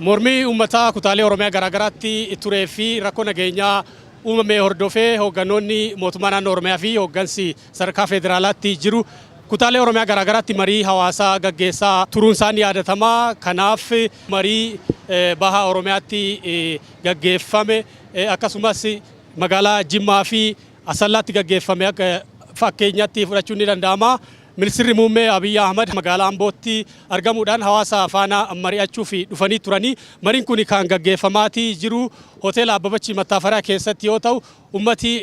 Mormii uummataa kutaalee Oromiyaa garaagaraatti turee fi rakkoo nageenyaa uumame hordofee hooggantoonni mootummaa naannoo Oromiyaa fi hooggansi sadarkaa federaalaatti jiru kutaalee Oromiyaa garaagaraatti marii hawaasaa gaggeessaa turuun isaanii yaadatama. Kanaaf marii baha Oromiyaatti gaggeeffame, akkasumas magaalaa Jimmaa fi Asallaatti gaggeeffame akka fakkeenyaatti fudhachuun ni danda'ama. Ministeerri Muummee Abiyyi Ahmad magaalaa Ambootti argamuudhaan hawaasa faana mari'achuuf dhufanii turanii. Mariin kun kan gaggeeffamaatii jiru hoteela Abbabachi Mattaafaraa keessatti yoo ta'u, ummati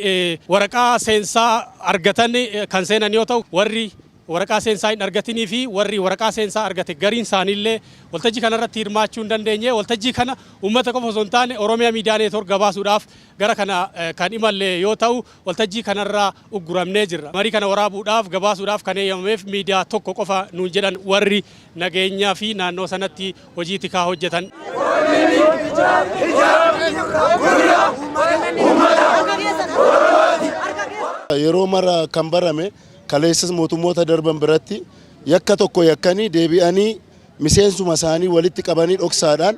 waraqaa seensaa argatan kan seenan yoo ta'u, warri waraqaa seensaa hin argatinii fi warri waraqaa seensaa argate gariin isaaniillee waltajjii kanarratti hirmaachuu hin dandeenye. Waltajjii kana uummata qofa osoo hin taane Oromiyaa Miidiyaa Neetwoork gabaasuudhaaf gara kana kan imalle yoo ta'u, waltajjii kanarraa ugguramnee jirra. Marii kana waraabuudhaaf, gabaasuudhaaf kan eeyyamameef miidiyaa tokko qofa nuun jedhan warri nageenyaa fi naannoo sanatti hojii tikaa hojjetan. Yeroo mara kan barame, kaleessas mootummoota darban biratti yakka tokko yakkanii deebi'anii miseensuma isaanii walitti qabanii dhoksaadhaan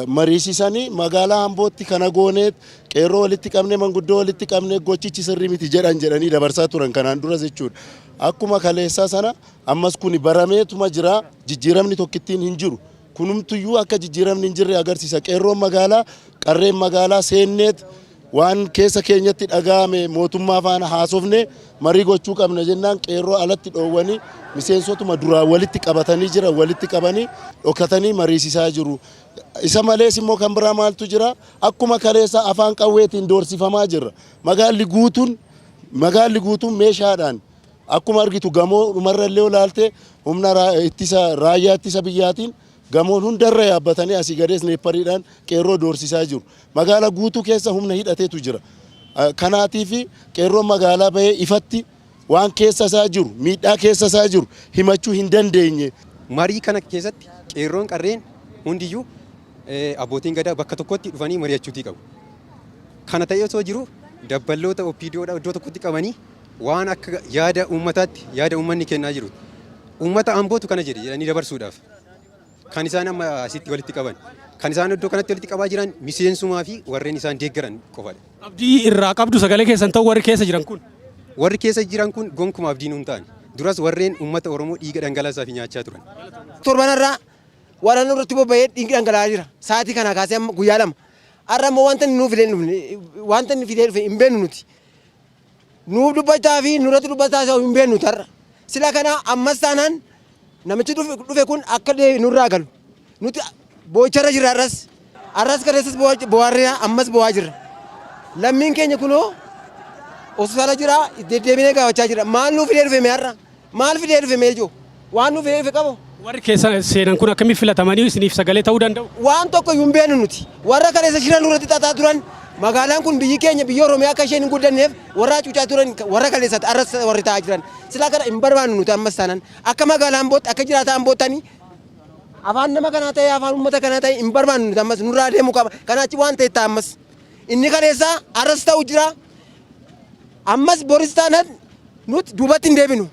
mariisisanii, magaalaa Ambootti kana gooneet, qeerroo walitti qabne, manguddoo walitti qabne, gochichi sirrii miti jedhan jedhanii dabarsaa turan kanaan duras jechuudha. Akkuma kaleessaa sana ammas kuni barameetuma jira, jijjiiramni tokkittiin hin jiru. Kunumtuyyuu akka jijjiiramni hin jirre agarsiisa. Qeerroon magaalaa, qarreen magaalaa seenneet waan keessa keenyatti dhaga'ame mootummaa faana haasofne marii gochuu qabna jennaan, qeerroo alatti dhoowwanii miseensotuma duraan walitti qabatanii jira walitti qabanii dhokatanii mariisisaa jiru. Isa malees immoo kan biraa maaltu jira? Akkuma kaleessa afaan qawweetiin doorsifamaa jirra. Magaalli guutuun meeshaadhaan akkuma argitu gamoo dhumarra illee olaalte humna ittisa, raayyaa ittisa biyyaatiin gamoon hundarra yaabbatanii asii gadee sniper iidhaan qeerroo doorsisaa jiru. Magaala guutuu keessa humna hidhateetu jira. Kanaatiif qeerroon magaalaa bahee ifatti waan keessa isaa jiru, miidhaa keessa isaa jiru himachuu hin dandeenye. Marii kana keessatti qeerroon, qarreen hundiyyuu, abbootiin gadaa bakka tokkotti dhufanii mari'achuutii qabu. Kana ta'ee osoo jiru dabballoota OPDOdha iddoo tokkotti qabanii waan akka yaada uummataatti, yaada uummanni kennaa jiru, uummata Ambootu kana jedhe jedhanii dabarsuudhaaf kan isaan amma asitti walitti qaban. Kan isaan iddoo kanatti walitti qabaa jiran miseensumaa fi warreen isaan deeggaran qofadha. Abdii irraa qabdu sagalee keessan ta'u warri keessa jiran kun? Warri keessa jiran kun gonkumaa abdii nuun ta'an. Duras warreen uummata Oromoo dhiiga dhangalaasaa fi nyaachaa turan. Torbanarraa waraanni irratti bobba'ee dhiigni dhangala'aa jira. Sa'aatii kana kaasee amma guyyaa 2. Har'a immoo wanta inni nuuf fidee hin dhufne, wanta inni fidee dhufe hin beeknu nuti. Nuuf dubbachaa fi nurratti dubbachaa isa hin beeknu har'a. Sila kana ammas taanaan namichi dhufe kun akka nurraa galu. Nuti boo'icharra jirra har'as. Har'as kaleessas bo'aarra, ammas bo'aa jirra. Lammiin keenya kunoo hospitaala jira, deddeebinee gaafachaa jira. Maal nuuf fidee dhufe mee har'a? Maal fidee dhufe mee ijoo? Waan nuuf fidee dhufe qabu? Warri keessa seenan kun akkamitti filatamanii isiniif sagalee ta'uu danda'u? Waan tokko iyyuu hin beeknu nuti. Warra kaleessa shira nurratti xaxaa turan, magaalaan kun, biyyi keenya, biyya Oromiyaa akka isheen hin guddanneef warra hacuucaa turan warra kaleessatti arras warri taa'aa jiran. Silaa kana hin barbaannu nuti ammas taanaan. Akka magaalaa Ambootti, akka jiraataa Amboottanii, afaan nama kanaa ta'ee, afaan uummata kanaa ta'ee hin barbaannu nuti ammas, nurraa deemuu qaba. Kanaa achi waan ta'e ta'a ammas. Inni kaleessaa arras ta'u jira. Ammas boris taanaan nuti duubatti hin deebinu.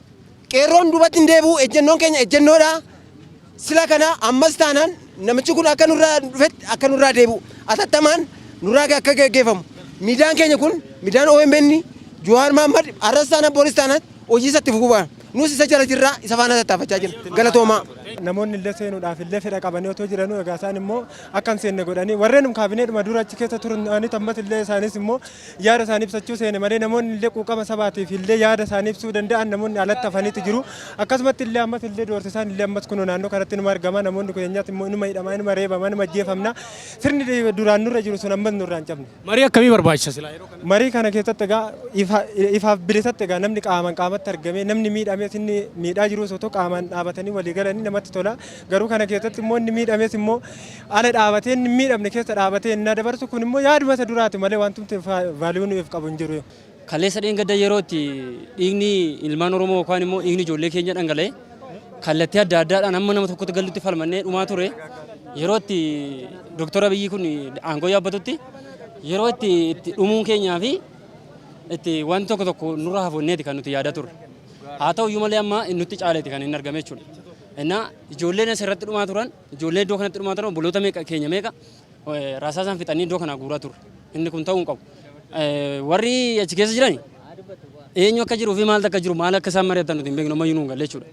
Qeerroon duubatti hin deebi'u, ejjennoon keenya ejjennoodha. Sila kana ammas taanaan namichi kun akka nurraa dhufetti akka nurraa deebi'u, atattamaan nurraa akka geggeeffamu. Miidiyaan keenya kun, miidiyaan OMN, Jawaar Mahaammad arras taanaan boris taanaan hojii isatti fufuu ba'a. Nus isa jala jirra, isa faana tattaafachaa jira. Galatoomaa. Namoonni illee seenuudhaaf illee fedha qabanii otoo jiranuu, egaa isaan immoo akka hin seenne godhanii, warreen kaabineedhuma dura achi keessa turanitu ammas illee isaanis immoo yaada isaanii ibsachuu seene malee, namoonni illee quuqama sabaatiif illee yaada isaanii ibsuu danda'an namoonni alatti hafaniitu jiru. Akkasumatti illee ammas illee doorsisaan illee ammas kunoo naannoo kanatti numa argama. Namoonni keenyaas immoo inuma hidhama, inuma reebama, inuma ajjeefamna. Sirni duraan nurra jiru sun ammas nurraa hin cabne. Marii akkamii barbaachisa silaa yeroo kana? Marii kana keessatti egaa ifaaf bilisatti egaa namni qaamaan qaamatti argamee, namni miidhamees inni miidhaa jirus otoo qaamaan dhaabatanii walii galanii namatti tola. Garuu kana keessatti immoo inni miidhames immoo ala dhaabatee, inni miidhamne keessa dhaabatee inni dabarsu kun immoo yaaduma isa duraati malee wantumti value nuuf qabu hin jiru. Kaleessa dheengadda yeroo itti dhiigni ilmaan Oromoo yookaan immoo dhiigni ijoollee keenya dhangala'e kallattii adda addaadhaan hamma nama tokkotti galutti falmannee dhumaa ture. Yeroo itti Dooktar Abiyyi kun aangoo yaabbatutti yeroo itti dhumuun keenyaa fi itti wanti tokko tokko nurra hafonneeti kan nuti yaadaa turre. Haa ta'u iyyuu malee amma nutti caaleeti kan inni argame jechuudha. Innaa ijoolleen asirratti dhumaa turan, ijoollee iddoo kanatti dhumaa turan, obboloota meeqa keenya meeqa rasaasaan fixanii iddoo kanaa guuraa turre. Inni kun ta'uu hin qabu. Warri achi keessa jiran eenyu akka jiruu fi maaltu akka jiru, maal akka isaan mari'atan nuti hin beeknu, ammayyuu nu hin galle jechuudha.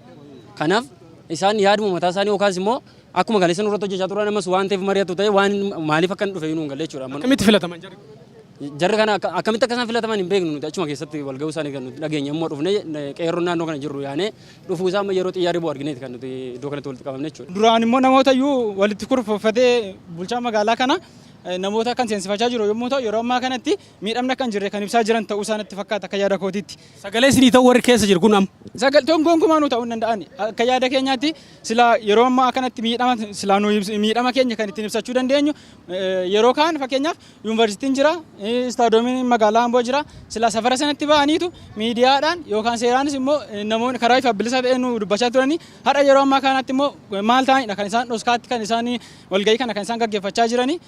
Kanaaf isaan yaaduma mataa isaanii yookaas immoo akkuma kaleessa nurratti hojjechaa turan ammas waan ta'eef mari'atu ta'e, waan maaliif akka inni dhufe nu hin galle jechuudha. Akkamitti filataman jarri? Jarri kana akkamitti akka isaan filataman hin beeknu. Nuti achuma keessatti wal ga'uu isaanii kan nuti dhageenye. Immoo dhufnee qeerroon naannoo kana jirru yaanee dhufuu isaa amma yeroo xiyyaarri bu'u argineeti kan nuti iddoo kanatti walitti qabamne jechuudha. Duraan immoo namoota iyyuu walitti kurfeffatee bulchaa magaalaa kana namoota kan seensifachaa jiru yommuu ta'u, yeroo ammaa kanatti miidhamni akka hin jirre kan ibsaa jiran ta'uu isaa natti fakkaata akka yaada kootiitti. Sagalee isinii ta'u warri keessa jiru kun amma? Sagaltoon gonkumaa nu ta'uu hin danda'an. Akka yaada keenyaatti silaa yeroo ammaa kanatti miidhama silaa nu miidhama keenya kan ittiin ibsachuu dandeenyu yeroo kaan, fakkeenyaaf yuunivarsiitiin jira, istaadoomiin magaalaa Amboo jira, silaa safara sanatti ba'aniitu miidiyaadhaan yookaan seeraanis immoo namoonni karaa ifa bilisa ta'een nu dubbachaa turanii. Har'a yeroo ammaa kanatti immoo maal ta'anidha kan isaan dhoskaatti kan isaan walgahii kana kan isaan gaggeeffachaa jiranii?